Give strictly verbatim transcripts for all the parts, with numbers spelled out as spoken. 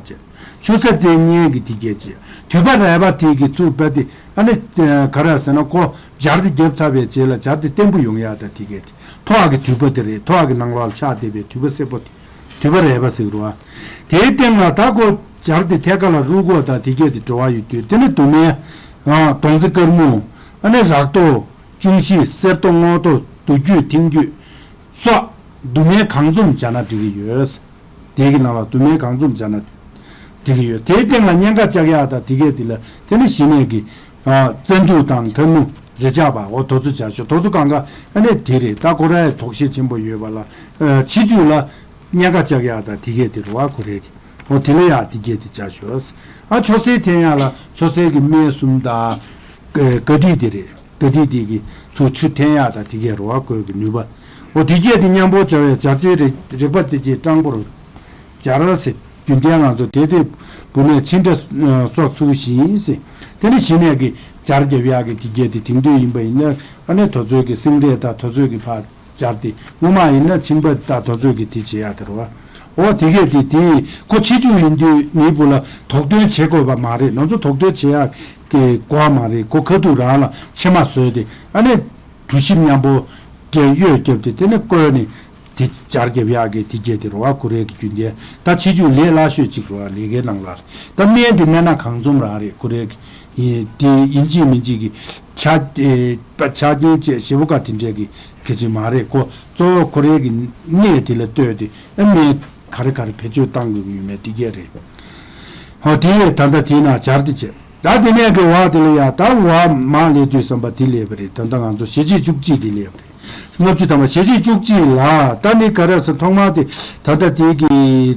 བྱས། ཆུ་ས་དེ་གཉིས་ཀྱི་དེ་གས་བྱས། དུད་པ་རལ་པ་དེ་གི་ཚུར་བབས་ཏེ་ཨ་ནི་ག་རེ་ཟེར་ན་ཁོ་སྦྱར་དེ་བརྒྱབ་ཚར་བའི་རྗེས་ལ་སྦྱར་དེ་བརྟན་པོ་ཡོང་ཡག་དང་དེ་གས་དེ་ཐོག་གི་དུད་པ་དེ་རེད། ཐོག་གི་ནང་ལོགས་ལ་ཆགས་བསྡད་པའི་དུད་པ་སེར་པོ་དེ། དུད་པ་རལ་པ་ཟེར་གི་རེད་བ། དེའི་སྟེང་ལ་ད་ཁོ་སྦྱར་དེ་ཐད་ཀ་ལ་རུལ་གོ་དང་དེ་གས་དེ་འགྲོ་བ་ཡོད་དུས་དེ་ནི་དུ་མའི་མདོང་རྩེ་དཀར་མོ། ཨ་ནི་རག་རྡོ། ཅུང་ཤིས། གསེར་རྡོ། སྔོ་རྡོ། རྡོ་རྒྱུས། མཐིང་རྒྱུས་སོགས་དུ་མའི་གང་འཛོམས་སྦྱར་ན་འགྲིག་གི་ཡོད། དེ་གི་ནང་ལ་དུ་མའི་གང་འཛོམས་སྦྱར་ན་འགྲིག་གི་ཡོད། དེའི་སྟེང་ལ་གཉན་ཁ་བཅག་ཡག་དང་དེ་གས་དེ་ལ་དེ་ནི་གཞི་ནས་ཀྱི་རྩ་མདུད་དང་ཐལ་མོ་རེ་ཆག་པ་འོ་དོ་ཚོ་བྱ་ཤོག་དོ་ཚོ་གང་ག་ཨ་ནི་དེ་རེད། ད་ཁོ་རའི་དོགས་གཞི་ཆེན་པོ་ཡོད་པ་ལ་ཕྱི་རྒྱུད་ལ་གཉན་ཁ་བཅག་ཡག་དང་དེ་གས་དེ་རེད་བ། ཁོ་རའི་གི་འོ་དེ་ལ་ཡག་དེ་གས་དེ་བྱ་ཤོག་ཨ་མཆོད་གསེར་འཐེན་ཡག་ལ་མཆོད་གསེར་གྱི་སྨན་གསུམ་དང་ག་དུས་དེ་རེད། ག་དུས་དེ་གི་ཚུར་ཆུ་འཐེན་ཡག་དང་དེ་གས་རེད་བ། ཁོའི་གི་ནུས་པ་འོ་དེ་གས་དེ་མཉམ་པོ་བྱ་བའི་སྦྱར་རྩེའི་རིག་རིག་པ་དེ་ཅིག་སྤྲང་པོར་སྦྱར་ཟེར། རྒྱུན་ལྡན་ང་ཚོ་དེ་དུས་བུ་མོས་ཕྱི་འདྲ་སོགས་ཚུལ་བཞིན་ཟེར། དེ་ནི་གཞི་ནས་ཀྱི་སྦྱར་རྒྱབ་ཡག་གི་དེ་གས་དེ་དེང་དུས་ཡིན་པ་ཡིན་ན་ཨ་ནི་དོ་ཚོད་ཀྱི་སེང་རས་དང་དོ་ཚོད་ཀྱི་ཕར་སྦྱར་ཏེ་སྔོན་མ་ཡིན་ན་མཆིན་པ་དང་དོ་ཚོད་ཀྱི་དེ་བྱེད་ཡག་དེ་རེད་བ། འོ་དེ་གས་དེ་དེ་ཁོ་ཕྱི་རྒྱུད་ཡིན་དུས་མི་བུ་ལ་དོགས་འདོན་བྱེད་དགོས་པ་མ་རེད། ང་ཚོ་དོགས་འདོན་བྱེད་ཡག་གི་དགོས་པ་མ་རེད། ཁོ་ཁ་ཐུག་རང་ལ་མཆིལ་མ་བཟོས་ཏེ་ཨ་ནི་གྲུ་ཞིབ་མཉམ་པོ་གས་གཡོས་བརྒྱབ་སྟེ་དེ་ནི་བསྐོལ་ནས། དེ་སྦྱར་རྒྱབ་ཡག་གི་དེ་གས་དེ་རེད་བ། ཁོ་རའི་གི་རྒྱུན་ལྡན་ད་ཕྱི་རྒྱུད་ལས་སླ་ཤོས་ཅིག་རེད་བ། ལས་ཀའི་ནང་ལ་རེད། ད་སྨན་དེ་སྨན་སྣ་གང་འཛོམས་རང་རེད། ཁོ་རའི་གི་དེ་ཡིན་གཅིག་མིན་གཅིག་གི་ཆ་ཆ་རྐྱེན་བཅས་ཞེ་པོ་ཀ་དེ་འདྲའི་གི་གལ་ཆེན་མ་རེད། ཁོ་གཙོ་བོ་ཁོ་རའི་གི་གནས་དེ་ལ་ལྟོས་ཏེ་ཨ་སྨན་ག་རེ་ག་རེ་བེད་སྤྱོད་བཏང་དགོས་ཀྱི་ཡོད་མེད་དེ་གས་རེད། ཧོ་དེ་ད་ལྟ་དེའི་ནང་སྦྱར་ཏེ་བྱས། ད་དེ་ནས་གི་འོག་དེ་ལ་ཡ་ད་འོག་མར་སླེབས་དུས་ཙམ་པ་དེ་སླེབས་པ་རེད། ད་ལྟ་ང་ཚོ་ཞལ་ལྕེ་བཅུ་གཅིག་དེ་སླེབས་པ་རེད། ལྔ་བཅུ་ཐམ་པ་ཞལ་ལྕེ་བཅུ་གཅིག་ལ་ད་ནི་ག་རེ་ཟེར་ཐོག་མར་དེ་ད་ལྟ་དེ་གི་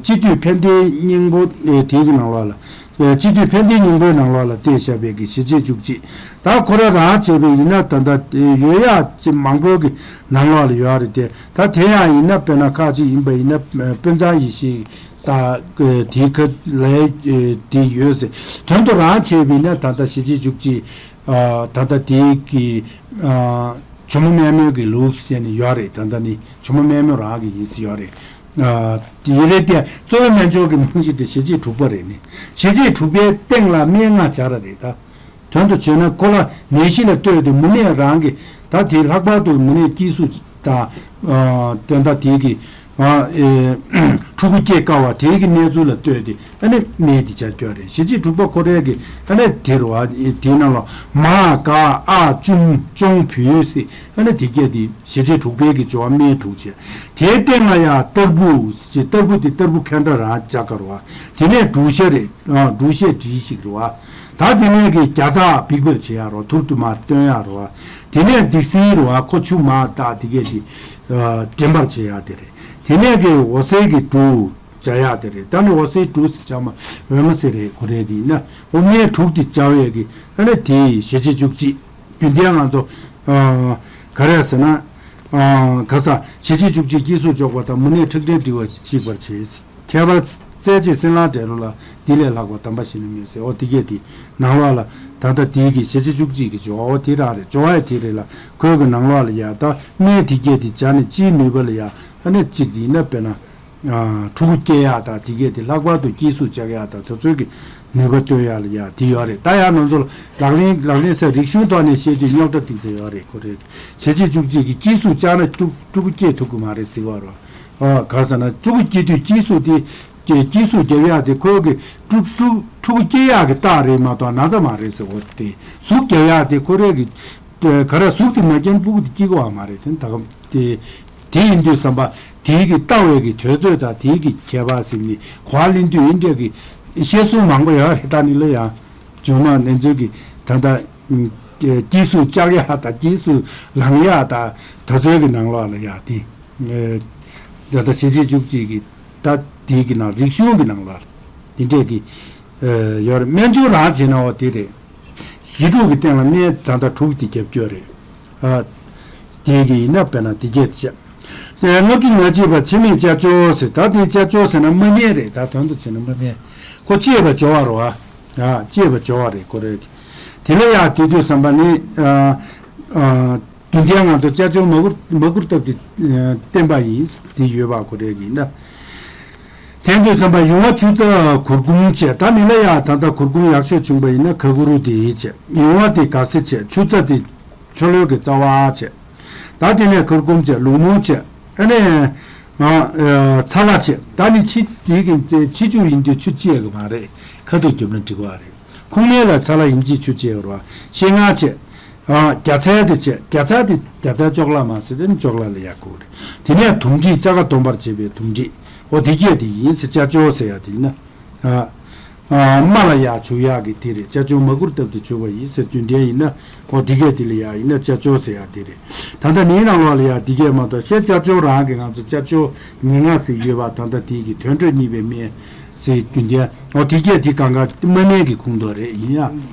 སྤྱི་བཏུས་ཕན་བདེའི་སྙིང་པོ་དེ་གི་ནང་ལོགས་ལ་སྤྱི་བཏུས་ཕན་བདེའི་སྙིང་པོའི་ནང་ལོགས་ལ་བལྟས་བཞག་པའི་གི་ཞལ་ལྕེ་བཅུ་གཅིག་ད་ཁོ་ར་རང་བྱས་པའི་ཡིན་ན་ད་ལྟ་ཡོད་ཡག་ཅིག་མང་པོ་གི་ནང་ལོགས་ལ་ཡོད་རེད་དེ། ད་དེ་ཡང་ཡིན་ན་དཔེར་ན་ཁ་ཅིག་ཡིན་པ་ཡིན་ན་དཔོན་ཚང་ཡེ་ཤེས། ད་དེའི་ཁ་ལས་དེ་ཡོད་ཟེར། དོན་དུ་རང་བྱས་པས་ན་ད་ལྟ་ཞལ་ལྕེ་བཅུ་གཅིག་ད་ལྟ་དེའི་གི་ཇོ་མོ་སྨན་མོའི་གི་ལུགས་ཟེར་ནས་ཡོད་རེད། ད་ལྟ་ནི་ཇོ་མོ་སྨན་མོ་རང་གི་ཡིན་ཟེར་ཡོད་རེད། དེ་ཡིན་རེད་དེ་གཙོ་བོ་སྨན་སྦྱོར་གྱི་རྨང་གཞི་དེ་ཞལ་ལྕེ་དྲུག་པ་རེད་ནི། ཞལ་ལྕེ་དྲུག་པའི་སྟེང་ལ་སྨན་ལྔ་སྦྱར་ར་རེད་ད། དོན་དུ་བྱས་ན་ཁོ་ལ་ནད་གཞི་ལ་ལྟོས་ཏེ་མུ་ནས་རང་གི་ད་དེ་ལྷག་པར་དུ་མུ་ནས་སྐྱེ་གཟུགས་དང་། ཨ་དེ་འདྲ་དེ་གི་ཨ་ཨེ་ཕྲུ་གུ་སྐྱེ་དཀའ་བ་དེ་གི་གནས་ཚུལ་ལ་ལྟོས་ཏེ་ཨ་ནི་སྨན་དེ་བྱ་རྒྱུ་རེད། ཞལ་ལྕེ་དྲུག་པ་ཁོ་རའི་གི་ཨ་ནི་དེ་རུ་ཨ་དེའི་ནང་ལ་མ་ག་ཨ་ཅུམ་ཅོང་བུ་སི་ཨ་ནི་དེ་གས་དེ་ཞལ་ལྕེ་དྲུག་པའི་གི་སྦྱོར་བ་སྨན་དྲུག་བྱས། དེའི་སྟེང་ལ་ཡང་ཏར་བུ་ཞེས་ཏར་བུ་དེ་ཏར་བུ་ཁ་འདྲ་རང་ཅག་ག་རུ་ཨ་དེ་ནས་འབྲུག་ཤ་རེད། ཨ་འབྲུག་ཤའི་འབྲས་ཤིག་རུ་ཨ། ད་དེ་ནས་གི་རྒྱ་ཚ་འབིགས་པར་བྱེད་ཡག་རོ། ཐུར་དུ་མ་བཏོན་ཡག་རོ། དེ་ནས་འདི་སིའི་རོ་ཨ་ཁོ་ཆུ་མ་བཏགས་དེ་གས་དེ་འདྲེན་པར་བྱེད་ཡག་དེ་རེད། དེ་ནས་གི་འོ་ཟེར་གི་འབྲུ་བྱ་ཡག་དེ་རེད། ད་ནི་འོ་ཟེར་འབྲུ་ཟེར་བྱ་མ་འོ་མ་ཟེར་རེད། ཁོ་རེད་དེ་ཡིན་ན་འོ་མའི་དྲུག་དེ་བྱ་བའི་གི་ཨ་ནི་དེ་ཞལ་ལྕེ་བཅུ་གཅིག་རྒྱུན་ལྡན་ང་ཚོ་ག་རེ་ཟེར་ན་ག་ས་ཞལ་ལྕེ་བཅུ་གཅིག་སྐྱེ་གཟུགས་འཇོག་པ་དང་མུ་ནས་ཁྲག་ཕྲན་འབྲི་བ་ཞིག་པར་བྱེད། ཁྱད་པར་རྩེ་གཅིག་སྲིན་ལག་འབྲས་ལོ་ལ་འདི་ལས་ལྷག་པ་དམ་པ་ཞིག་ནི་མེད་ཟེར། འོ་དེ་གས་དེ་ནང་ལོགས་ལ་ད་ལྟ་དེའི་གི་ཞལ་ལྕེ་བཅུ་གཅིག་གི་སྦྱོར་བ་འོ་དེ་རང་རེད། སྦྱོར་བ་ཡ་དེ་རེད་ལ་ཁོའི་གི་ནང་ལོགས་ལ་ཡ་ད་སྨན་དེ་གས་དེ་བྱ་ནས་ལྕེའི་ནུས་པ་ལ་ཡ་ཨ་ནི་གཅིག་ཡིན་ན་དཔེར་ན་ཕྲུ་གུ་སྐྱེ་ཡག་དང་དེ་གས་དེ་ལྷག་པར་དུ་སྐྱེ་གཟུགས་ཆགས་ཡག་དང་དེ་ཚོའི་གི་ནུས་པ་བཏོན་ཡག་ལ་ཡ་དེ་ཡོད་རེད། ད་ཡ་ང་ཚོ་ལག་ལེན་ལག་ལེན་ས་རིག་གཞུང་ཐོག་ནས་བཤད་དུས་རྙོག་དྲ་ཏིག་ཙམ་ཡོད་རེད། ཁོ་རེ་ཞལ་ལྕེ་བཅུ་གཅིག་གི་སྐྱེ་གཟུགས་བཅག་ན་ཕྲུ་ཕྲུ་གུ་སྐྱེ་ཐུབ་ཀྱི་མ་རེད་ཟེར་བ་རོ། ཨ་ག་ཟེར་ན་ཕྲུ་གུ་སྐྱེ་དུས་སྐྱེ་གཟུགས་དེ་སྐྱེ་སྐྱེ་གཟུགས་རྒྱབ་ཡག་དེ་ཁོའི་གི་ཕྲུ་ཕྲུ་ཕྲུ་གུ་སྐྱེ་ཡག་གི་རྟགས་རེད་མ་གཏོགས་ན་ཚ་མ་རེད་ཟེར་བ་དེ། གཟུགས་རྒྱབ་ཡག་དེ་ཁོ་རེ་གི་ག་རེ་གཟུགས་དེ་མ་སྐྱེས་ན་ཕྲུ་གུ་དེ་སྐྱེ་གི་བ་མ་རེད། དེ་ད་གམ་དེ་དེ་ཡིན་དུས་བསམ་པ་དེའི་གི་ལྟ་བའི་གི་དུས་ཚོད་དང་དེའི་གི་ཁྱད་པར་ཟེར་ནི་གོ་བ་ལེན་དུས་ཡིན་འདྲ་གི་བཤད་སྲོལ་མང་པོ་ཡོད་རེད། ད་ནི་ལ་ཡང་ཇོ་མ་ནན་ཚོད་ཀྱི་ད་ལྟ་སྐྱེ་གཟུགས་བཅག་ཡག་དང་སྐྱེ་གཟུགས་ལངས་ཡག་དང་དེ་ཚོའི་གི་ནང་ལོགས་ལ་ཡ་དེ་ད་ལྟ་ཞལ་ལྕེ་བཅུ་གཅིག་གི་ད་དེའི་གི་ནང་རིག་གཞུང་གི་ནང་ལོགས་དེ་འདྲས་གི་ཡོད་རེད། སྨན་སྦྱོར་རང་བྱས་ན་འོ་དེ་རེད། གཞི་དྲུག་གི་སྟེང་ལ་སྨན་ད་ལྟ་དྲུག་དེ་རྒྱབ་སྐྱོར་རེད། ཨ། དེ་གི་ཡིན་ན་དཔེར་ན་དེ་སྐད་དུ་བཤད། ལྔ་བཅུ་ང་གཅིག་པ་འཆི་མེད་སྐྱབས་སྦྱོར་ཟེར། ད་དེ་སྐྱབས་སྦྱོར་ཟེར་ན་མ་སྨད་རེད། ད་དོན་དུ་བྱས་ན་མ་སྨད། ཁོ་གཅེས་པ་སྦྱོར་བ་རེད་བ། ཨ་གཅེས་པ་སྦྱོར་བ་རེད་ཁོ་རེ་གི། དེ་ལ་ཡང་དེ་དུས་བསམ་པ་ནི་ཨ་ཨ་རྒྱུན་ལྡན་ང་ཚོ་སྐྱབས་སྦྱོར་མ་བསྐུར་མ་བསྐུར་སྟབས་ཀྱིས་བསྟན་པ་ཡིན་དེ་ཡོད་པ་ཁོ་རེ་གི་ཡིན་ན། དེ་དུས་ཙམ་པ་ཡུང་བ་ཆུ་རྩྭ་གུར་གུམ་བྱས། ད་མི་ལ་ཡ་ད་ལྟ་གུར་གུམ་ཡག་ཤོས་བྱུང་བ་ཡིན་ན་ཁ་ཁུ་རུ་དེ་བྱས། ཡུང་བ་དེ་ག་སེ་བྱས། ཆུ་རྩྭ་དེ་ཆུ་ལོག་གི་རྩ་བ་བྱས། ད་དེ་ནས་གུར་གུམ་བྱས། ལུག་མོ་བྱས། ཨ་ནས་ཨ་ཨ་ཚ་ལ་བྱས། ད་ནི་ཕྱི་དེ་གི་ཕྱི་ཆུ་ཡིན་དུས་ཆུ་བཅད་གི་མ་རེད། ཁ་ཐུག་རྒྱབ་ན་འགྲིག་གི་རེད། ཁུག་མེད་ལ་ཚ་ལ་ཡིན་གཅིག་ཆུ་བཅད་གི་རེད་བ། ཤེལ་ངར་བྱས། ཨ་རྒྱ་ཚལ་དེ་བྱས། རྒྱ་ཚལ་དེ་རྒྱ་ཚལ་ཅོག་ལ་མ་ཟེར་དེ་ནི་ཅོག་ལ་ལ་ཡག་གི་རེད། དེ་ནས་དུམ་དྲིས། རྩ་ཁ་སྡོམ་པར་བྱེད་པའི་དུམ་དྲིས། འོ་དེ་གས་དེ་ཡིན་ཟེར། ཅ་ཅོ་ཟེར་ཡ་དེ་ཡིན་ན། ཨ་ཨ་རྨ་ལ་ཡ་བྱུག་ཡག་གི་དེ་རེད། ཅ་ཅོ་མ་གུར་བཏབ་སྟེ་བྱུག་པ་ཡིན་ཟེར། རྒྱུན་ལྡན་ཡིན་ན། འོ་དེ་གས་དེ་ལ་ཡ་ཡིན་ན་ཅ་ཅོ་ཟེར་ཡ་དེ་རེད། ད་ལྟ་ནིའི་ནང་ལོགས་ལ་ཡ་དེ་གས་མ་གཏོགས་ཤེལ་ཅ་ཅོ་རང་གི་ང་ཚོ་ཅ་ཅོ་ཉེར་ལྔ་ཟེར་ཡོད་པ། ད་ལྟ་དེ་གི་དོན་དྲུག་གཉིས་པའི་སྨན་ཟེར། རྒྱུན་ལྡན། འོ་དེ་གས་དེ་གང་ག་རྨ་སྨན་གྱི་ཁོངས་གཏོགས་རེད། ཡིན་ཡ།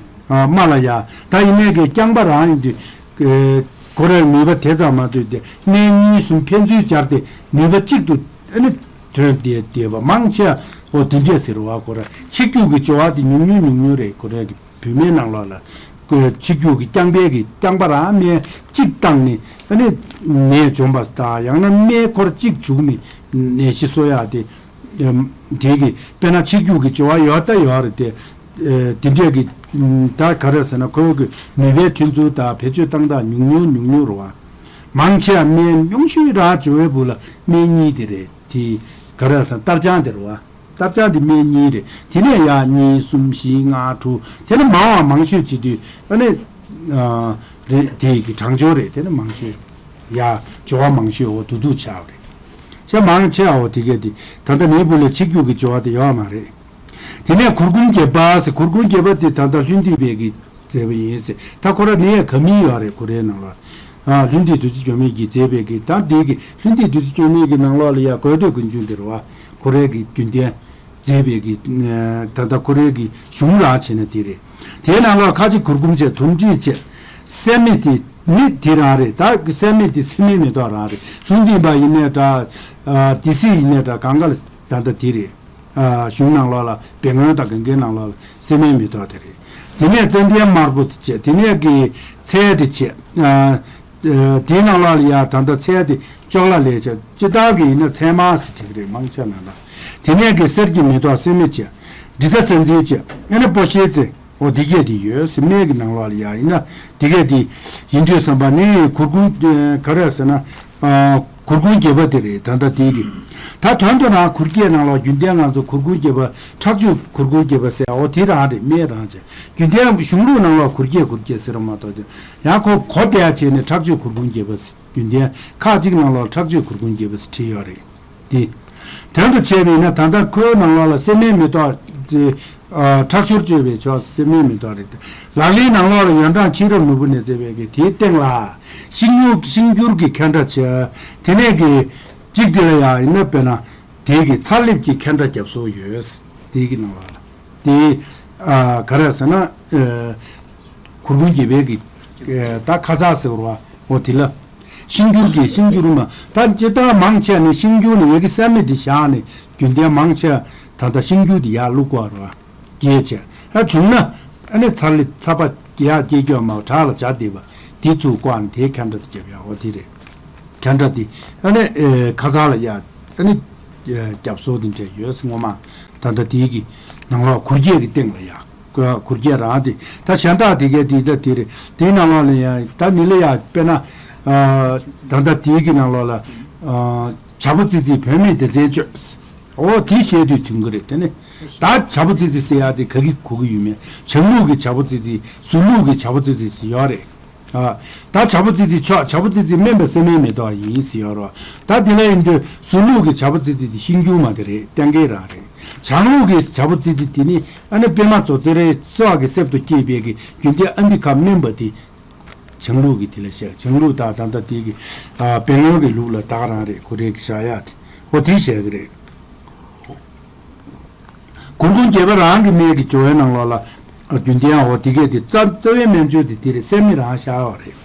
ཨ་རྨ་ལ་ཡ། ད་ཡིན་ནའི་གི་རྐྱང་པ་རང་ཡིན་དུས། ཨེ་ཁོ་རའི་ནུས་པ་དེ་ཙམ་མ་ཐོན་ཏེ་སྨན་གཉིས་གསུམ་ཕན་ཚུན་སྦྱར་ཏེ་ནུས་པ་གཅིག་ཏུ་ཨ་ནི་ཐོན་ཏེ་བསྡད་པ་མང་ཆེ་བ། འོ་དེ་འདྲས་ཟེར་བ། ཁོ་ར་ཕྱི་རྒྱུག་གི་སྦྱོར་བ་དེ་ཉུང་ཉུང་ཉུང་ཉུང་རེད། ཁོ་རའི་གི་བོད་སྨན་ནང་ལོགས་ལ། ཁོ་ཕྱི་རྒྱུག་གི་རྐྱང་པའི་གི་རྐྱང་པ་རང་སྨན་གཅིག་བཏང་ནས་ཨ་ནི་ནད་འཇོམས་པ་དང་། ཡང་ན་སྨན་ཁོ་ར་གཅིག་བྱུགས་ནས་ནད་གཞི་གསོ་ཡག་དེ། ཨེམ། དེ་གི་དཔེར་ན་ཕྱི་རྒྱུག་གི་སྦྱོར་བ་ཡོད་ད་ཡོད་རེད་དེ། ཨེ་དེ་འདྲས་ཀྱི་ཨམ། ད་ག་རེ་ཟེར་ན་ཁོའི་གི་ནུས་པའི་ཐོན་ཚུལ་དང་བེད་སྤྱོད་བཏང་སྟངས་ཉུང་ཉུང་ཉུང་ཉུང་རེད་བ། མང་ཆེ་བ་སྨན་ཉུང་ཤོས་རང་སྦྱོར་བའི་བུ་ལ་སྨན་གཉིས་དེ་རེད། དེ་ག་རེ་ཟེར་ན་གཏར་རྐྱང་དེ་རེད་བ། གཏར་རྐྱང་དེ་སྨན་གཉིས་རེད། དེ་ནས་ཡ་གཉིས་གསུམ་བཞི་ལྔ་དྲུག་དེ་ནས་མང་བ་མང་ཤོས་བྱེད་དུས་ཨ་ནི། ཨ་རེད། དེ་གི་གྲང་སྦྱོར་རེད། དེ་ནས་མང་ཤོས་ཡ་སྦྱོར་བ་མང་ཤོས་འོ་དུ་དུ་ཆགས་རེད། ཆེས་མང་ཆེ་བ་འོ་དེ་གས་དེ་ད་ལྟ་ནས་བུ་ལ་ཕྱི་རྒྱུག་གི་སྦྱོར་བ་དེ་ཡོད་མ་རེད། དེ་ནས་གུར་གུམ་བརྒྱད་པ་ཟེར། གུར་གུམ་བརྒྱད་པ་དེ་ད་ལྟ་ལྷུན་སྡིག་པའི་གི་མཛད་པ་ཡིན་ཟེར། ད་ཁོ་ར་ནི་ཡ་ག་མི་ཡོད་རེད། ཁོ་རའི་ནང་ལ་ཨ་ལྷུན་སྡིག་བདུད་རྩི་འཇོམས་མེད་ཀྱི་མཛད་པའི་གི། ད་དེ་གི་ལྷུན་སྡིག་བདུད་རྩི་འཇོམས་མེད་ཀྱི་ནང་ལོགས་ལ་ཡ་དགོས་འདོད་ཀུན་འབྱུང་དེ་རེད་བ། ཁོ་རའི་གི་རྒྱུན་ལྡན་མཛད་པའི་གི། ཨ་ད་ལྟ་ཁོ་རའི་གི་གཞུང་རང་བྱས་ན་དེ་རེད། དེའི་ནང་ལོགས་ཁ་ཆེ་གུར་གུམ་བྱས། དུམ་དྲིས་བྱས། སྲན་མི་དེ་ནི་དེ་རང་རེད། ད་སྲན་མི་དེ་སྲན་མའི་མེ་ཏོག་རང་རེད། ལྷུན་སྡིག་པ་ཡིན་ནའི་འདྲ། ཨ་ཏི་སེ་ཡིན་ནའི་འདྲ། གང་ག་ལ་ད་ལྟ་དེ་རེད། ཨ་གཞུང་ནང་ལོགས་ལ་བེ་སྔོན་དང་གན་རྐྱལ་ནང་ལོགས་ལ་སྲན་མའི་མེ་ཏོག་དེ་རེད། དེ་ནས་ཙན་དན་དམར་པོ་དེ་བྱས། དེ་ནས་གི་ཚལ་དེ་བྱས། ཨ་ཨ་དེའི་ནང་ལོགས་ལ་ཡ་ད་ལྟ་ཚལ་དེ་ཅོག་ལ་ལས་བྱས། སྤྱིར་བཏང་གི་ཡིན་ན་ཚལ་མ་ཟེར་བྲིས་ཀྱི་རེད། མང་ཆེ་ནང་ལ། དེ་ནས་གི་གསེར་གྱི་མེ་ཏོག་སྲན་མི་བྱས། འབྲི་ཏ་སྲན་ཚིལ་བྱས། ཨ་ནི་སྤོ་ཤེལ་རྩི། འོ་འདི་གས་དེ་ཡོད་ཟེར། སྨན་གྱི་ནང་ལོགས་ལ་ཡ་ཡིན་ན་འདི་གས་དེ་ཡིན་དུས་ཙམ་པ་ནི་གུར་གུམ། ཨ་ག་རེ་ཟེར་ན། ཨ་གུར་གུམ་བརྒྱད་པ་དེ་རེད། ད་ལྟ་དེ་གི། ད་དོན་དུ་ན་གུར་བརྒྱད་ནང་ལོགས་རྒྱུན་ལྡན་ང་ཚོ་གུར་གུམ་བརྒྱད་པ། ཁྲག་མཆོག་གུར་གུམ་བརྒྱད་པ་ཟེར། འོ་དེ་རང་རེད། སྨན་རང་བྱས། རྒྱུན་ལྡན་གཞུང་ལུགས་ནང་ལོགས་གུར་བརྒྱད་གུར་བརྒྱད་ཟེར་བ་མ་གཏོགས་དེ། ཡང་ཁོ་གོ་བདེ་བྱས་ནས་ཁྲག་མཆོག་གུར་གུམ་བརྒྱད་པ་ཟེར། རྒྱུན་ལྡན་ཁག་ཅིག་ནང་ལོགས་ཁྲག་མཆོག་གུར་གུམ་བརྒྱད་པ་ཟེར་བྲིས་ཡོད་རེད། དེ། དོན་དུ་བྱས་པ་ཡིན་ན་ད་ལྟ་ཁོའི་ནང་ལོགས་ལ་སྲན་མའི་མེ་ཏོག་དེ། ཨ་ཁྲག་ཤུར་གཅོད་པའི་ཕྱོགས་སྲན་མའི་མེ་ཏོག་རེད། ལག་ལེན་ནང་ལོགས་ལ་ཡོན་ཀྲང་མཁྱེན་རབ་ནོར་བུ་ནས་མཛད་པའི་གི་དེའི་སྟེང་ལ་ཤིང་སྙུ་ཤིང་སྐྱུར་གྱི་ཁ་འདྲ་བྱས། དེ་ནས་གི་གཅིག་དེ་ལ་ཡང་ཡིན་ན་དཔེར་ན་དེའི་གི་ཚ་ལེབ་ཀྱི་ཁ་འདྲ་རྒྱབ་སོ་ཡོད། དེའི་གི་ནང་ལོགས་ལ་དེ། ཨ་ག་རེ་ཟེར་ན། ཨ་གུར་གུམ་བརྒྱད་པའི་གི། ཨ་ད་ཁ་ཚ་ཟེར་བ་འོ་དེ་ལ། ཤིང་སྐྱུར་གྱི་ཤིང་སྐྱུར་མ། ད་སྤྱིར་བཏང་མང་ཆེ་ནི་ཤིང་སྐྱུར་ནི་ཡ་གི་སྲན་མ་དེ་བཞག་ནས་རྒྱུན་ལྡན་མང་ཆེ་ད་ལྟ་ཤིང་སྐྱུར་དེ་ཡར་བླུག་གོ་ར་སྐྱེས་བྱས། ཨ་བྱུང་ན་ཨ་ནི་ཚ་ལེབ་ཚ་པ་ཡར་སྐྱེས་སྐྱོ་མ་བྲག་ལ་བྱ་བསྡད་པ་དེ་ཚུར་བཀོག་ནས་དེའི་ཁ་འདྲ་དེ་རྒྱབ་ཡ་འོ་དེ་རེད། ཁ་འདྲ་དེ་ཨ་ནི་ཨེ་ཁ་ཚ་ལ་ཡ་ཨ་ནི་ཨེ་རྒྱབ་སོ་དེ་འདྲ་ཡོད་ཟེར་ངོ་མ། ད་ལྟ་དེའི་གི་ནང་ལོགས་གུར་བརྒྱད་ཀྱི་སྟེང་ལ་ཡ། གུར་གུར་བརྒྱད་རང་དེ། ད་གཞན་དག་དེ་གའི་དེ་ད་དེ་རེད། དེའི་ནང་ལོགས་ལ་ཡང་ད་མི་ལ་ཡ་དཔེར་ན། ཨ་ད་ལྟ་དེའི་གི་ནང་ལོགས་ལ། ཨ་བྱ་ཕོ་ཙི་ཙི་བུད་མེད་སྡེ་ཚན་གཅོད། འོ་དེ་བཤད་དུས་མཐུན་གི་རེད། དེ་ནི་ད་བྱ་ཕོ་ཙི་ཙི་ཟེར་ཡ་དེ་ག་གི་གོ་གི་ཡོད་མེད། བྱང་ལུགས་ཀྱི་བྱ་ཕོ་ཙི་ཙི། ཟུར་ལུགས་ཀྱི་བྱ་ཕོ་ཙི་ཙི་ཟེར་ཡོད་རེད། ཨ་ད་བྱ་ཕོ་ཙི་ཙི་ཆོག་བྱ་ཕོ་ཙི་ཙི་སྨན་པ་སྲན་མའི་མེ་ཏོག་ཡིན་ཟེར་ཡོད་རེད། ད་དེ་ལ་ཡིན་དུས་ཟུར་ལུགས་ཀྱི་བྱ་ཕོ་ཙི་ཙི་དེ་ཤིང་སྐྱུར་མ་དེ་རེད། སྟོན་ཀའི་རང་རེད། བྱང་ལུགས་ཀྱི་བྱ་ཕོ་ཙི་ཙི་དེ་ནི་ཨ་ནི་པད་མ་མཚོ་ཙེ་རའི་ཚོགས་ཀྱི་གསེབ་ཏུ་སྐྱེས་པའི་གི་རྒྱུན་ལྡན་ཨམ་བི་ཁ་སྨན་པ་དེ། བྱང་ལུགས་ཀྱི་དེ་ལ་བཤད། བྱང་ལུགས་དང་ད་ལྟ་དེ་གི་ཨ་བེང་ལོར་གྱི་ལུགས་ལ་ད་ག་རང་རེད། ཁོ་རེ་གི་བཞག་ཡ་དེ་འོ་དེ་བཤད་གི་རེད། གུར་གུམ་བརྒྱད་པ་རང་གི་སྨན་གྱི་སྦྱོར་བའི་ནང་ལོགས་ལ། རྒྱུན་ལྡན་འོ་དེ་གས་དེ་རྩ་རྩ་བའི་སྨན་སྦྱོར་དེ་དེ་རེད། སྲན་མའི་རང་བཞག་ཡོད་རེད།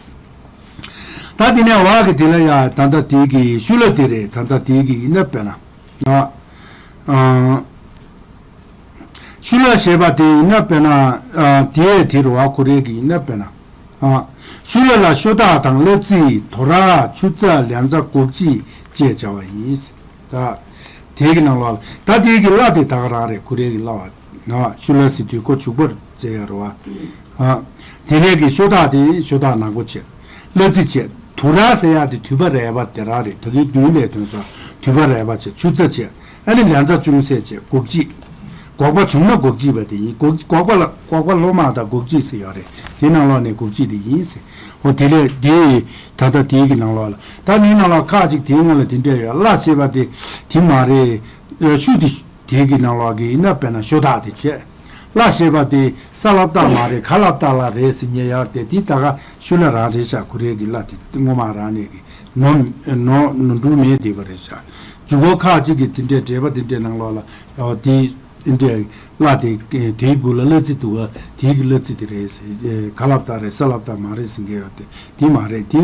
ད་དེ་ནས་འོག་གི་དེ་ལ་ཡ་ད་ལྟ་དེ་གི་ཤུ་ལ་དེ་རེད། ད་ལྟ་དེ་གི་ཡིན་ན་དཔེར་ན། ཨ་ཨ་ཤུ་ལ་ཞེས་པ་དེ་ཡིན་ན་དཔེར་ན། ཨ་དེ་དེ་རུ་བ་ཁོ་རེ་གི་ཡིན་ན་དཔེར་ན། ཨ་ཤུ་ལ་ལ་ཤོ་སྟག་དང་གླ་རྩི་དོ་ར་ཆུ་རྩྭ་ལན་ཚྭ་སྒོག་ཅི་ཅེས་བྱ་བ་ཡིན། ད་ དེའི་གི་ནང་ལོགས་ལ་ད་དེའི་གི་བླ་དེ་ད་ག་རང་རེད། ཁོ་རའི་གི་བླ་བ་ན་ཤུ་ལ་ཟེར་དུས་ཁོ་བྱུག་པར་བྱས་ཡ་རེད་བ། ཨ། དེ་ནས་གི་ཤོ་ཐག་དེ་ཤོ་ཐག་ནག་པོ་བྱས། གླ་རྩི་བྱས། དུ་ར་ཟེར་ཡ་དེ་དུད་པ་རལ་པ་དེ་རང་རེད། ད་གི་མདུན་ལས་ཐོན་ས་དུད་པ་རལ་པ་བྱས། ཆུ་རྩ་བྱས། ཨ་ནི་ལན་ཚྭ་ཅུང་ཟད་བྱས། སྒོག་གཅིག་སྒོག་པ་བྱུང་ན་སྒོག་གཅིག་པ་དེ་ཡིན། སྒོག་སྒོག་པ་ལ་སྒོག་པ་ལྷོ་མ་དང་སྒོག་གཅིག་ཟེར་ཡོད་རེད། དེ་ནང་ལོགས་ནས་སྒོག་གཅིག་དེ་ཡིན་ཟེར། འོ་དེ་ལས་དེ་ད་ལྟ་དེའི་གི་ནང་ལོགས་ལ་ད་ནི་ནང་ལོགས་ཁག་ཅིག་དེའི་ནང་ལ་དེ་འདྲ་ཡོད། བླ་ཞེས་པ་དེ་དེ་མ་རེད། ཤུ་དེ་དེའི་གི་ནང་ལོགས་གི་ཡིན་ན་དཔེར་ན་ཤོ་ཐག་དེ་བྱས། བླ་ཞེས་པ་དེ་ས་ལབ་ཏག་མ་རེད། ག་ལབ་ཏག་ལ་རེད་ཟེར་ཉན་ཡོད་དེ། དེ་ད་ག་ཤུ་ལ་རང་རེད་ཤག་ཁོ་རའི་གི་བླ་དེ་ངོ་མ་རང་ནས་གི་ནོར་ནོར་ནོར་འཁྲུལ་མེད་བསྡད་པ་རེད་ཤག་འཇུག་སྒོ་ཁག་ཅིག་གི་དེ་འདྲའི་འགྲེལ་པ་དེ་འདྲའི་ནང་ལོགས་ལ་ཨོ་དེ་འདྲའི་བླ་དེ་དེའི་སྦུག་ལ་གླ་རྩི་འདུག་ག་དེའི་གི་གླ་རྩི་དེ་རེད་ཟེར། ག་ལབ་ཏག་རེད། ས་ལབ་ཏག་མ་རེད་ཟེར་མཁན་ཡོད་དེ། དེ་མ་རེད། དེ་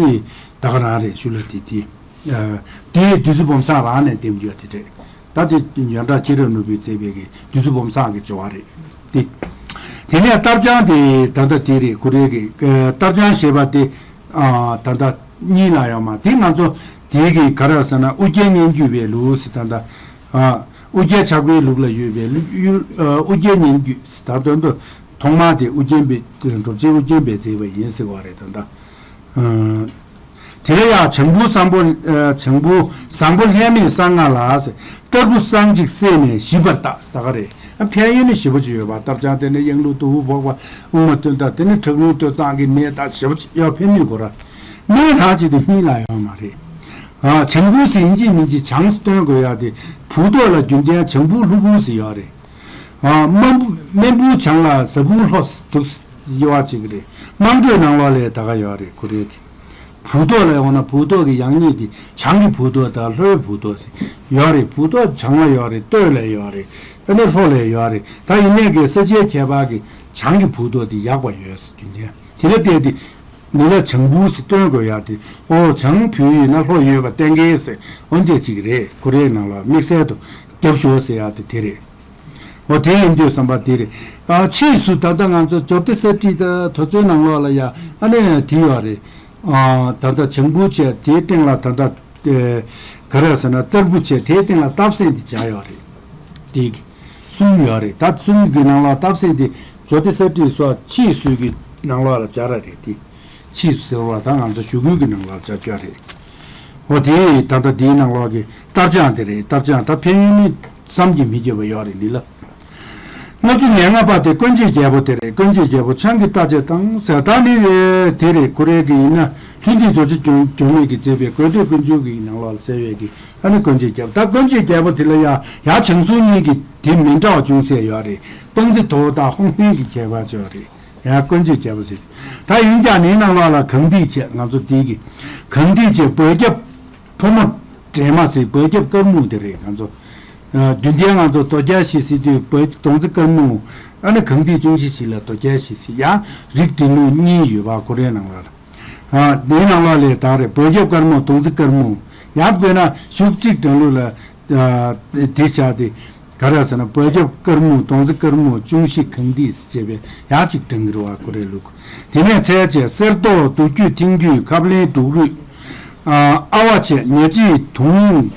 ད་ག་རང་རེད། ཤུ་ལ་དེ་དེ་དེ་བདུད་རྩི་སྦོམ་སང་རང་ནས་འདེམས་རྒྱུ་དེ་རེད། ད་དེ་ཡོན་བདག་མཁྱེན་རབ་ནོར་བུས་མཛད་པའི་གི་བདུད་རྩི་སྦོམ་སང་གི་སྦྱོར་བ་རེད་དེ། དེ་ནས་གཏར་བྱང་དེ་ད་ལྟ་དེ་རེད། ཁོ་རའི་གི་གཏར་བྱང་ཞེས་པ་དེ་ད་ལྟ་གཉིས་ལ་ཡོད་མ། དེ་ང་ཚོ་དེའི་གི་ག་རེ་ཟེར་ན་ཨུ་རྒྱན་སྙན་བརྒྱུད་པའི་ལུགས་ཟེར། ད་ལྟ་ཨུ་རྒྱན་ཕྱག་དཔེའི་ལུགས་ལ་ཡོད་པའི་ལུགས་ཡུལ་ཨུ་རྒྱན་སྙན་བརྒྱུད་ཟེར། ད་དོན་དུ་ཐོག་མ་དེ་ཨུ་རྒྱན་པས་གྲུབ་ཆེན་ཨུ་རྒྱན་པས་མཛད་པ་ཡིན་ཟེར་བ་རེད། ད་ལྟ། དེ་ལ་ཡང་བྱང་བུ་བཟང་པོ་བྱང་བུ་བཟང་པོ་ལྷད་མེད་གསང་སྔགས་ལ་ཟེར། གཏར་བུ་གསང་ཅིག་བསྲེས་ནས་ཞིབ་པར་བཏགས་ཟེར། ད་ག་རེད། ཨ་ཕན་ཡོན་ནི་ཞེ་པོ་ཅིག་ཡོད་པ། གཏར་བྱང་དེ་ནས་གཡང་ལུག་དུ་བུ་ཕོག་པ་དབུ་མ་བཏོན་ད། དེ་ནས་ཁྲག་རླུང་སྟོད་འཚངས་ཀྱི་ནད་ད་ཞེ་པོ་ཅིག་ཡང་ཕན་ནུས་གོ་ར། སྨན་རང་ཅིག་དེ་གཉིས་ལ་ཡོད་མ་རེད། ཨ་བྱང་བུ་ཟེར་ཡིན་གཅིག་མིན་གཅིག་བྱང་སྟོན་དགོས་ཡ་དེ་བུ་ཐོག་ལ་རྒྱུན་ལྡན་བྱང་བུ་ལྷུག་བུ་ཟེར་ཡོད་རེད། ཨ་སྨན་བུ་སྨན་བུ་བྱང་ལ་ཟ་བུ་ལྷོ་འདུག་ཡོད་པ་ཅིག་རེད། དམངས་ཁྲོད་ནང་ལོགས་ལ་ད་ག་ཡོད་རེད། ཁོ་རེ་གི་བུ་ཐོག་ལ་འོ་ན་བུ་ཐོག་གི་ཡང་སྙིང་དེ་བྱང་གི་བུ་ཐོག་དང་ལྷོའི་བུ་ཐོག་ཟེར་ཡོད་རེད། བུ་ཐོག་བྱང་ལ་ཡོད་རེད། སྟོད་ལ་ཡོད་རེད། ཨ་ནི་ལྷོ་ལ་ཡོད་རེད། ད་ཡིན་ནའི་གི་ས་ཆའི་ཁྱད་པར་གི་བྱང་གི་བུ་ཐོག་དེ་ཡག་པ་ཡོད་ཟེར་རྒྱུ་ནས་དེ་ལ་བལྟས་ཏེ་མི་ལ་བྱང་བུ་ཟེར་སྟོན་དགོས་ཡ་དེ། ཨོ་བྱང་བུ་ཡིན་ན་ལྷོ་ཡོད་པ་གཏན་འཁེལ་ཟེར་འོ་འདྲ་ཅིག་རེད། ཁོ་རེའི་ནང་ལ་དམིགས་བསལ་དུ་རྒྱབ་ཤོག་ཟེར་ཡ་དེ་དེ་རེད། འོ་དེ་ཡིན་དུས་བསམ་པ་དེ་རེད། ཨ་ཕྱིས་སུ་ད་ལྟ་ང་ཚོ་ཇོ་ཏི་ས་ཏྲི་ད་དོ་ཚོའི་ནང་ལོགས་ལ་ཡ་ཨ་ནི་དེ་ཡོད་རེད། ཨ་ད་ལྟ་བྱང་བུ་བྱས་དེའི་སྟེང་ལ་ད་ལྟ་ཨེ་ག་རེ་ཟེར་ན་གཏར་བུ་བྱས་དེའི་སྟེང་ལ་སྟབས་གསེང་དེ་བྱ་ཡོད་རེད། དེ་གསུམ་ཡོད་རེད། ད་གསུམ་གི་ནང་ལ་སྟབས་གསེང་དེ་ཇོ་ཏི་ས་ཏྲི་སོགས་ཕྱིས་སུ་གི་ནང་ལོགས་ལ་སྦྱར་ར་རེད་དེ། ཕྱིས་སུ་ཟེར་བ་ད་ང་ཚོ་ཞུ་སྐུལ་གྱི་ནང་ལ་བྱ་རྒྱུ་རེད། འོ་དེ་ད་ལྟ་དེའི་ནང་ལོགས་ཀྱི་གཏར་བྱང་དེ་རེད། གཏར་བྱང་ད་ཕན་ཡོན་ནི་བསམ་གྱིས་མི་ཁྱབ་པ་ཡོད་རེད་འདི་ལ། ལྔ་བཅུ་ང་ལྔ་པ་དེ་དཀོན་མཆོག་རྒྱལ་པོ་དེ་རེད། དཀོན་མཆོག་རྒྱལ་པོ་ཆང་གི་རྟ་ཆས་དང་ཟེར་ད་ནི་རེད་དེ་རེད། ཁོ་རེ་གི་ཡིན་ན་ལྷུན་གྱིས་རྡོ་རྗེ་འཇོམས་འཇོམས་མེད་ཀྱིས་མཛད་པའི་དགོས་འདོད་ཀུན་འབྱུང་གི་ནང་ལོགས་ལ་གསལ་བའི་གི་ཨ་ནི་དཀོན་མཆོག་རྒྱལ་པོ། ད་དཀོན་མཆོག་རྒྱལ་པོ་དེ་ལ་ཡ་ཡ་བྱང་སུམ་གཉིས་ཀྱི་དེ་མི་འདྲ་བ་ཅུང་ཟད་ཡོད་རེད། སྤང་རྩི་དོ་དང་ཧོང་ཧོན་གྱི་ཁྱད་པར་ཅིག་ཡོད་རེད། ཡང་དཀོན་མཆོག་རྒྱལ་པོ་ཟེར། ད་ཡིན་ཀྱང་ནི་ནང་ལོགས་ལ་གངས་ཐིག་བྱས། ང་ཚོ་འདི་གི་གངས་ཐིག་བྱས། བོད་རྒྱབ་ཕོ་མོ་འདྲེས་མ་ཟེར། བོད་རྒྱབ་དཀར་སྨུག་དེ་རེད། ང་ཚོ་རྒྱུན་ལྡན་ང་ཚོ་རྡོ་རྒྱ་བཞི་ཟེར་དུས་བོད་སྡོང་རྩེ་དཀར་སྨུག་ཨ་ནི་གངས་ཐིག་ཅུང་ཞིག་ཞིག་ལ་རྡོ་རྒྱ་བཞི་ཟེར། ཡང་རིགས་འདྲེས་ལུགས་གཉིས་ཡོད་པ་ཁོ་རའི་ནང་ལོགས་ལ། འདིའི་ནང་ལོགས་ལ་ད་རེད། བོད་རྒྱབ་དཀར་སྨུག་སྡོང་རྩེ་དཀར་སྨུག་ཡང་དཔེར་ན་གཞུག་གཅིག་དྲང་ལུགས་ལ་དེ་བྱ་སྟེ། ག་རེ་ཟེར་ན་བོད་རྒྱབ་དཀར་སྨུག་སྡོང་རྩེ་དཀར་སྨུག་ཅུང་ཞིག་གངས་ཐིག་ཟེར་བྱས་པའི་ཡང་གཅིག་དྲང་གི་རེད་བ། ཁོ་རའི་ལུགས། དེ་ནས་ཚལ་བྱས། གསེར་མདོག་རྡོ་རྒྱུས་མཐིང་རྒྱུས་ཁབ་ལེན་འབྲུག་རུས། ཨ་བ་བྱས། ཉ་ཁྲིད་དུང་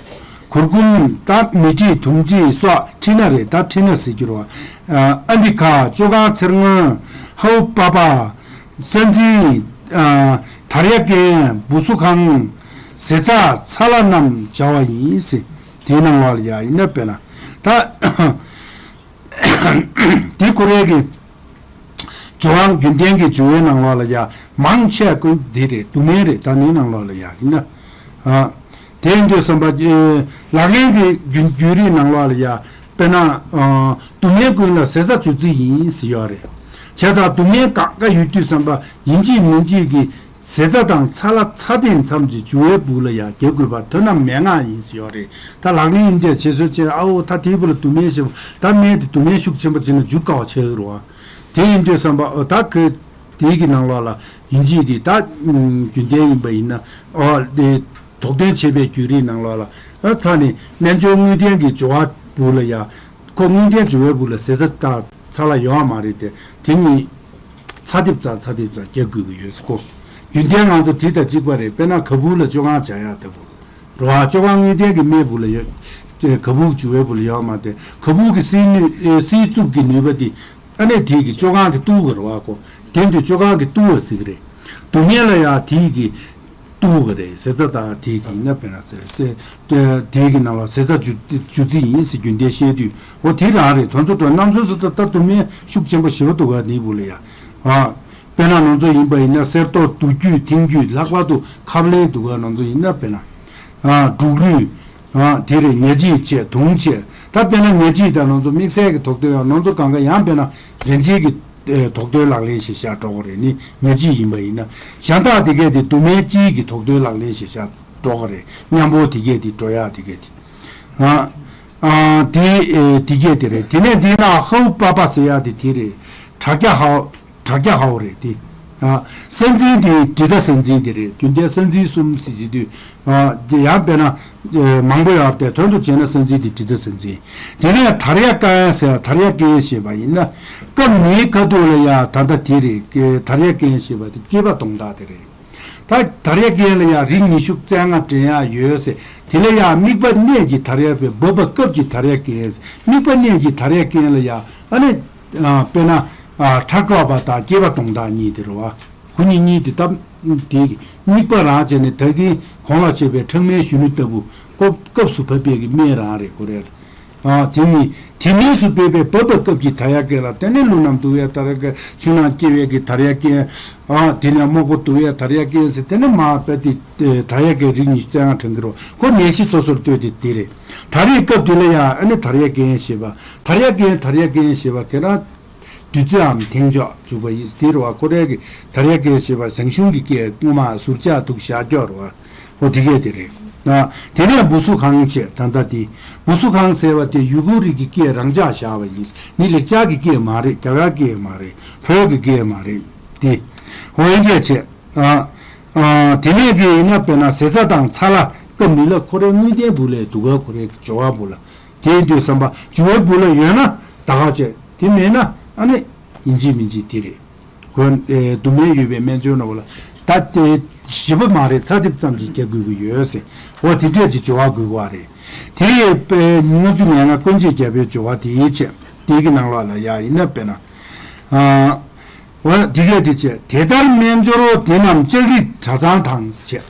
གུར་གུམ་ད་མི་ཁྲིད་དུང་ཁྲིད་སོགས་ཁྲིད་སྣ་རེད། ད་ཁྲིད་སྣ་ཟེར་རྒྱུ་རེད་བ། ཨ་འབི་ཁ་བཅོ་ཁང་ཚེར་སྔོན་ཧའུ་པ་པ། ས་འཛིན། དར་ཡ་རྒན། བུ་སུ་ཁང་། ཟེ་ཚ་ཚ་ལ་རྣམས་བྱ་བ་ཡིན་ཟེར། དེའི་ནང་ལོགས་ལ་ཡ་ཡིན་ན་དཔེར་ན་ད་དེ་ཁོ་རའི་གི་ཇོ་དབང་རྒྱུན་ལྡན་གྱི་ཇོ་བོའི་ནང་ལོགས་ལ་ཡ་མང་ཆེ་ཀུན་འདི་རེད། དུ་མེད་རེད། ད་ནི་ནང་ལོགས་ལ་ཡ་ཡིན་ན། དེ་ཡིན་དུས་བསམ་པ། ལག་ལེན་གྱི་རྒྱུན་རྒྱུན་རིང་ནང་ལོགས་ལ་ཡ། དཔེར་ན། དུ་མའི་ཀུན་ལ་ཟེ་ཚ་བྱུག་རྩི་ཡིན་ཟེར་ཡོད་རེད། བྱས་ཙང་དུ་མའི་གང་ག་ཡོད་དུས་བསམ་པ་ཡིན་གཅིག་མིན་གཅིག་གི་ཟེ་ཚ་དང་ཚ་ལ་ཚ་དེ་མཚམས་ཀྱི་བྱུག་པའི་སྦུག་ལ་ཡ་རྒྱག་དགོས་པ་དོན་དམ་མན་ངག་ཡིན་ཟེར་ཡོད་རེད། ད་ལག་ལེན་ཡིན་འདྲ་བྱེད་སྲོལ་བྱས། ཨ་འོ་ད་དེའི་བུ་ལ་དུ་མའི་ཞེས་པ་ད་སྨན་དེ་དུ་མའི་ཤུགས་ཆེན་པོ་བྱས་ན་འཇུ་དཀའ་བ་ཆགས་ཀྱི་རེད་བ། དེ་ཡིན་དུས་བསམ་པ་ཨོ་ད་ཁོས་དེའི་གི་ནང་ལོགས་ལ་ཡིན་གཅིག་གི་ད་རྒྱུན་ལྡན་ཡིན་པ་ཡིན་ན་ཨོ་དེ། དོགས་དོན་བྱེད་པའི་རྒྱུད་རིགས་ནང་ལོགས་ལ་ཨ་ཚ་ནི་རྣལ་འབྱོར་དངོས་བསྟན་གྱི་སྦྱོར་བ་བུ་ལ་ཡ། ཁོ་དངོས་བསྟན་སྦྱོར་བའི་བུ་ལ་ཟེ་ཚ་དང་ཚ་ལ་ཡོད་མ་རེད་དེ། དེ་གཉིས་ཚ་ཐིབ་ཚ་ཚ་ཐིབ་ཚ་རྒྱག་དགོས་ཀྱི་ཡོད་ཁོ། རྒྱུན་ལྡན་ང་ཚོ་དེ་དང་གཅིག་པ་རེད། དཔེར་ན་ག་བུ་ལ་བཅོ་ཁང་བྱ་ཡག་ལྟ་བུ་རོ་ཨ། བཅོ་ཁང་དངོས་བསྟན་གྱི་སྨན་བུ་ལ་ཡོད། ཨེ་ག་བུག་འཇུ་བའི་བུ་ལ་ཡོད་མ་དེ་ག་བུག་གི་སིལ་ནུས་ཨེ་སིལ་རྩུབ་ཀྱི་ནུས་པ་དེ་ཨ་ནི་དེ་གི་བཅོ་ཁང་གི་ཏུའུ་ག་རེ་བ་གོ་དེ་འདུ་བཅོ་ཁང་གི་ཏུའུ་བ་ཟེར་གི་རེད། སྡུག་བསྔལ་ལ་ཡང་དེ་གི་ཏུའུ་ག་རེད་ཟེར་ཚ་དང་དེ་གི་ཡིན་ན་དཔེར་ན་ཟེར་ཟེར་དེ་གི་ནང་ལ་ཟེར་ཚ་འཇུ་འཇུ་རྩིས་ཡིན་ཟེར་རྒྱུན་ལྡན་བཤད་དུས་འོ་དེ་རང་རེད། དོན་ཚོ་དྲོ་རྣམ་ཚོ་སུ་ད་ལྟ་སྡུག་བསྔལ་ཤུགས་ཆེན་པོ་ཞེ་པོ་འདུག་ག་དེའི་བུ་ལ་ཡང་ཨ། དཔེར་ན་ང་ཚོ་ཡིན་པ་ཡིན་ན་གསེར་ཏོག་རྡོ་རྒྱུས་མཐིང་རྒྱུས་ལྷག་པར་དུ་ཁབ་ལེན་འདུག་ག་ང་ཚོ་ཡིན་ན་དཔེར་ན་ཨ་འབྲུག་རུས་ཨ་དེ་རེད། ཉ་ལྕིད་བྱས་དུང་བྱས་ད་དཔེར་ན་ཉ་ལྕིད་དང་ང་ཚོ་དམིགས་བསལ་གྱི་དོགས་འདོད་ཡང་ང་ཚོ་གང་ག་ཡང་དཔེར་ན་རིན་ཆེན་གྱི་ཨེ་དོགས་འདོད་ལག་ལེན་ཞེས་བྱ་འགྲོ་གི་རེད། ནི་ཉ་ལྕིད་ཡིན་པ་ཡིན་ན་གཞན་དག་དེ་གས་དེ་དུ་མའི་ལྕིད་ཀྱི་དོགས་འདོད་ལག་ལེན་ཞེས་བྱ་འགྲོ་གི་རེད། མཉམ་པོ་དེ་གས་དེ་འགྲོ་ཡག་དེ་གས་དེ་ཨ་ཨ་དེ་ཨེ་དེ་གས་དེ་རེད། དེ་ནས་དེ་ན་ཧའུ་པ་པ་ཟེར་ཡག་དེ་དེ་རེད། དྲ་རྒྱ་ཧའུ། དྲ་རྒྱ་ཧའོ་རེད་དེ། ཨ། ས་འཛིན་དེ་དྲི་ད་ས་འཛིན་དེ་རེད། རྒྱུན་ལྡན་ས་འཛིན་གསུམ་ཟེར་གྱི་དུས། ཨ། དེ་ཡང་དཔེར་ན། ཨེ། མང་པོ་ཡོད་དེ་དོན་དུ་བྱས་ན་ས་འཛིན་དེ་དྲི་ད་ས་འཛིན། དེ་ནས་དར་ཡ་ཀན་ཟེར་དར་ཡ་ཀན་ཞེས་པ་ཡིན་ན། སྐབས་མིའི་ཁ་ཐུག་ལ་ཡ་ད་ལྟ་དེ་རེད། དར་ཡ་ཀན་ཞེས་པ་དེ་སྐྱེས་པ་གདོང་དག་དེ་རེད། ད་དར་ཡ་ཀན་ལ་ཡ་རིགས་ཉི་ཤུ་རྩ་ལྔ་འདྲེན་ཡ་ཡོད་ཟེར། དེ་ལ་ཡ་དམིགས་པ་གནས་ཀྱི་དར་ཡ་པའི་འབབ་པ་སྐབས་ཀྱི་དར་ཡ་ཀན་ཟེར། དམིགས་པ་གནས་ཀྱི་དར་ཡ་ཀན་ལ་ཡ་ཨ་ནི། ཨ། དཔེར་ན། ཨ། ཁྲག་འཁྱོག་པ་དང་སྐྱེས་པ་གདོང་དག་གཉིས་དེ་རེད་བ། ཁོ་གཉིས་གཉིས་དེ་སྟབས་དེ་དམིགས་པ་རང་བྱས་ནས་ད་གིན་གོང་ལ་བཤད་པའི་ཁྲག་མའི་གཞོན་ནུ་ལྟ་བུ་སྐབས་སྐབས་སུ་བབས་པའི་གི་སྨན་རང་རེད་ཁོ་རེ། ཨ། དེ་གཉིས་དེ་མིན་སུ་སྤེལ་བའི་བབ་པ་སྐབས་ཀྱི་དར་ཡ་ཀན་ལ་དེ་ནས་ཀླུ་རྣམས་འདུ་བའི་དར་ཡ་ཀན། ཆུ་ནང་སྐྱེ་བའི་གི་དར་ཡ་ཀན། ཨ། དེ་ནས་སྨུག་པོ་འདུ་བའི་དར་ཡ་ཀན་ཟེར། དེ་ནས་མ་བབས་ཏེ་དར་ཡ་ཀན་རིགས་ཉི་ཤུ་རྩ་ལྔ་དྲན་གི་རོ། ཁོ་ནད་གཞི་སོ་སོར་ལྟོས་ཏེ་དེ་རེད། ད་རེས་སྐབས་དེ་ལ་ཡང་ཨ་ནི་དར་ཡ་ཀན་ཞེས་པ། དར་ཡ་ཀན་དར་ཡ་ཀན་ཞེས་པ་དེ་རང་བདུད་རྩིའམ་ཐེག་མཆོག་འཇུག་པ་ཡིན་དེ་རེད་བ། ཁོ་རའི་གི་དར་ཡ་ཀན་ཞེས་པ་ཟངས་གཞུང་གི་སྐད་སྔོན་མ་ཟུར་ཆག་འདུག་བཞག་སྐྱོར་བ། ཧོ་དེ་གས་དེ་རེད། ཨ། དེ་ནས་བུ་སུ་གང་བྱས་ད་ལྟ་དེ། བུ་སུ་གང་ཟེར་བ་དེ་ཡུ་གུར་རིགས་ཀྱི་སྐད་རང་འཇགས་བཞག་པ་ཡིན། ནི་ལེགས་སྦྱར་གྱི་སྐད་མ་རེད། རྒྱ་གར་སྐད་མ་རེད། བོད་ཀྱི་སྐད་མ་རེད། དེ། ཧོ་ཡིན་སྐད་བྱས། ཨ། ཨ། དེ་ནས་གི་ཡིན་ན་དཔེར་ན་ཟེ་ཚ་དང་ཚ་ལ་སྐབས་མི་ལ་ཁོ་རའི་དངོས་བསྟན་བུ་ལས་དུ་ག་ཁོ་རའི་སྦྱོར་བ་བུ་ལ། དེ་ཡིན་དུས་བསམ་པ་སྦྱོར་བའི་བུ་ལ་ཡོད་ན་ད་ག་བྱས། དེ་མེད་ན་ཨ་ནི་ཡིན་གཅིག་མིན་གཅིག་དེ་རེད། ཁོ། ཨེ། སྡུག་བསྔལ་ཡོད་པའི་སྨན་སྦྱོར་ན་བུ་ལ་ད་དེ་ཞེ་པོ་མ་རེད། ཚ་ཐིབས་ཙམ་གྱིས་རྒྱག་དགོས་ཀྱི་ཡོད་ཟེར། འོ་དེ་འདྲས་ཀྱི་སྦྱོར་བ་དགོས་ཀྱི་བ་རེད། དེ་ཡི་དཔེ་ལྔ་བཅུ་ང་ལྔ་ཀུན་བྱེད་རྒྱལ་པོའི་སྦྱོར་བ་དེའི་ཆེད་དེ་གི་ནང་ལོགས་ལ་ཡ་ཡིན་ན་དཔེར་ན། ཨ། འོ་དེ་གས་དེ་བྱས། དེ་ལྟར་སྨན་སྦྱོར་དེ་རྣམས་ལྕགས་རི་གྲྭ་ཚང་དང་བྱས།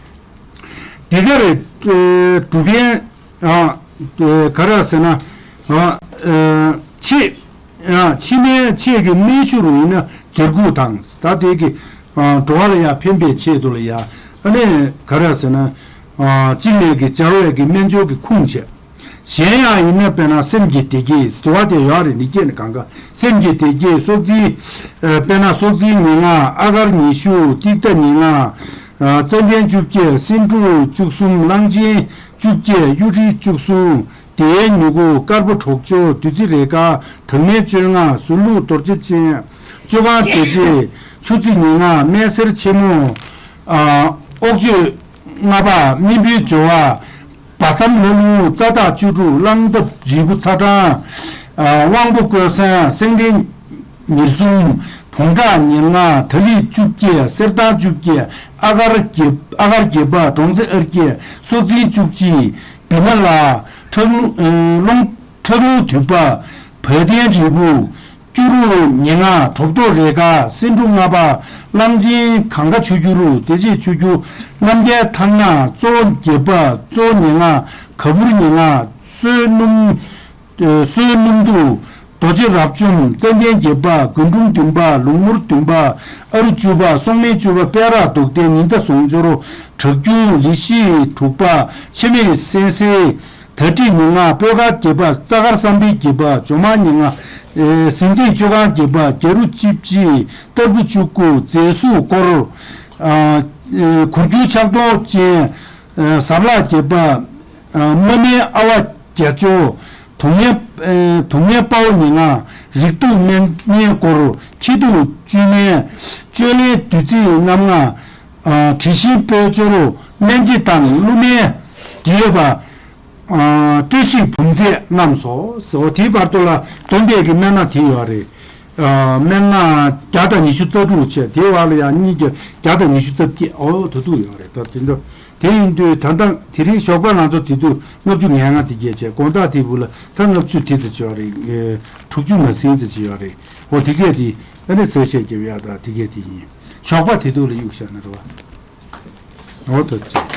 དེ་ག་རེ། ཨེ། གྲུབ་པའི། ཨ། ཨེ། ག་རེ་ཟེར་ན། ཨ། ཨེ། ཕྱེད། ཨ། ཕྱེད་སྨན་ཕྱེད་ཀྱི་སྨན་གཞུ་རུ་ཡིན་ན་སྦྱར་ཁུག་དང་ད་དེ་གི། ཨ། འགྲོ་བ་ལ་ཡང་ཕན་པའི་ཆེད་དུ་ལ་ཡང་ཨ་ནི་ག་རེ་ཟེར་ན། ཨ། གཅིག་ནས་ཀྱི་སྦྱར་བས་ཀྱི་སྨན་སྦྱོར་གྱི་ཁུངས་བྱས། གཞན་ཡང་ཡིན་ན་དཔེར་ན་སེམས་ཀྱི་བདེ་སྐྱིད་ཟེར་བ་དེ་ཡོད་རེད། ནི་སྐྱེས་ནས་གང་ག་སེམས་ཀྱི་བདེ་སྐྱིད་སྲོག་འཛིན། ཨ། དཔེར་ན་སྲོག་འཛིན་ཉེར་ལྔ། ཨ་གར་ཉི་ཤུ། ཏིག་ཏ་ཉེར་ལྔ། ཨ། ཙན་དན་བཅོ་བརྒྱད། སེ་འབྲུ་བཅུ་གསུམ། གླང་ཆེན་བཅོ་བརྒྱད། གཡུ་ཁྲི་བཅུ་གསུམ། དེའི་མྱུ་གུ། དཀར་པོ་གྲོག་ཆོ། བདུད་རྩི་རེ་ཁཱ། དྭངས་མའི་བཅོ་ལྔ། ཟུར་ལུགས་རྡོ་རྗེ་ཅན། བཅོ་ཁང་བདེ་བྱེད། ཆུ་ཚིགས་ཉེར་ལྔ། སྨན་གསེར་ཆེན་མོ། ཨ། ཨོག་ཆོས་ལྔ་པ། སྨིན་པའི་སྦྱོར་བ། བ་ཟམ་ལྷ་ལུང་། རྩ་བདག་བཅུ་དྲུག། གླང་ཐབས་རིལ་བུ་ཚ་གྲང་། ཨ། དབང་པོ་བསྐོལ་ཟན། སེང་ལྡེང་། ཉེར་གསུམ། བོང་ཁྲག་ཉེར་ལྔ། དྷ་ལི་བཅོ་བརྒྱད། གསེར་ཐང་བཅོ་བརྒྱད། ཨ་གར་བརྒྱད། ཨ་གར་བརྒྱད་པ། འབྲོང་རྩེ་ཨར་བརྒྱད། སྲོག་འཛིན་བཅུ་གཅིག། བི་མ་ལ། ཁྲག་རླུང་། ཨེ། རླུང་། ཁྲག་རླུང་དུད་པ། བ་དན་རིལ་བུ། སྐྱུ་རུ་ཉེར་ལྔ། གྲོབ་ཏོ་རེ་ཁཱ། སེ་འབྲུ་ལྔ་པ། གླང་ཆེན་གངྒཱ་ཆུ་སྐྱུ་རུ། བདེ་བྱེད་ཆུ་སྐྱུ། རྣམ་རྒྱལ་ཐང་ནག། གཙོ་བོ་བརྒྱད་པ། གཙོ་བོ་ཉེར་ལྔ། ག་བུར་ཉེར་ལྔ། བསོད་སྣུམ། ཨེ། བསོད་སྣུམ་དུ། རྡོ་རྗེ་རབ་བཅུམ། ཙན་དན་བརྒྱད་པ། རྒུན་འབྲུམ་བདུན་པ། ལུག་མུར་བདུན་པ། ཨ་རུ་བཅུ་པ། སྲོག་སྨན་བཅུ་པ། པད་རག་མདོག་ལྡན། ཉི་ཟླ་ཟུང་འཇོར། བྲག་ཁྱུང་། ལི་ཤི་དྲུག་པ། ཕྱེ་མེད་སེན་སེ། དར་དྲི་ཉེར་ལྔ། སྤོས་དཀར་བརྒྱད་པ། རྩ་དཀར་བསམ་འཕེལ་བརྒྱད་པ། ཇོ་མ་ཉེར་ལྔ། ཨེ། ཟིན་ཏིག་བཅོ་ཁང་བརྒྱད་པ། རྒྱ་རུ་བཅུ་གཅིག། སྟར་བུ་བཅུ་དགུ། མཛེ་སུག་སྐོར། ཨ། ཨེ། གུར་གྱུར་ཕྱག་སྟོང་ཅན། ཨེ། ཟབ་ལག་བརྒྱད་པ། ཨ། མ་སྨད་ཨ་བ་བརྒྱད་ཅུ། དུག་ལྔའི། ཨེ། དུག་ལྔའི་དཔའ་བོ་ཉེར་ལྔ། རིགས་དུག་སྨན་སྨན་སྐོར། ཁྱི་དུག་བཅུད་སྨན། བཅོས་ལེན་བདུད་རྩི་རྣམ་ལྔ། ཨ། དྲི་ཞིམ་སྤོས་སྦྱོར། སྨན་དཔྱེ་དང་བསླུ་སྨན་དགེ་བ། ཨ། བཀྲ་ཤིས་བུམ་རྫས་རྣམས་སོ། ཟེར་བ་དེའི་བར་དུ་ལ་འདོན་པའི་གི་སྨན་སྣ་དེ་ཡོད་རེད། ཨ། སྨན་སྣ་བརྒྱ་དང་ཉི་ཤུ་རྩ་དྲུག་བྱས། དེའི་བར་ལ་ཡང་གཉིས་ཀྱི་བརྒྱ་དང་ཉི་ཤུ་རྩ་བརྒྱད། ཨོ་ད་དུ་ཡོད་རེད། ད་དེ་འདྲ། དེ་ཡིན་དུས་ད་ལྟ་དེ་རིང་ཞོགས་པ་ང་ཚོ་དེ་དུས་ལྔ་བཅུ་ང་ལྔ་དེ་གས་བྱས། དགོང་དག་དེ་བུ་ལ་ད་ལྔ་བཅུ་དེ་ཙམ་བྱས་པ་རེད། ཨེ། དྲུག་ཅུ་མ་ཟིན་ཙམ་བྱས་པ་རེད། འོ་དེ་གས་དེ་ཨ་ནི་གསལ་བཤད་རྒྱབ་ཡག་ད་དེ་གས་དེ་ཡིན། ཞོགས་པ་དེ་དུས་ལ་གཡུག་བཞག་ན་རེད་བ། འོ་ད་ཅི།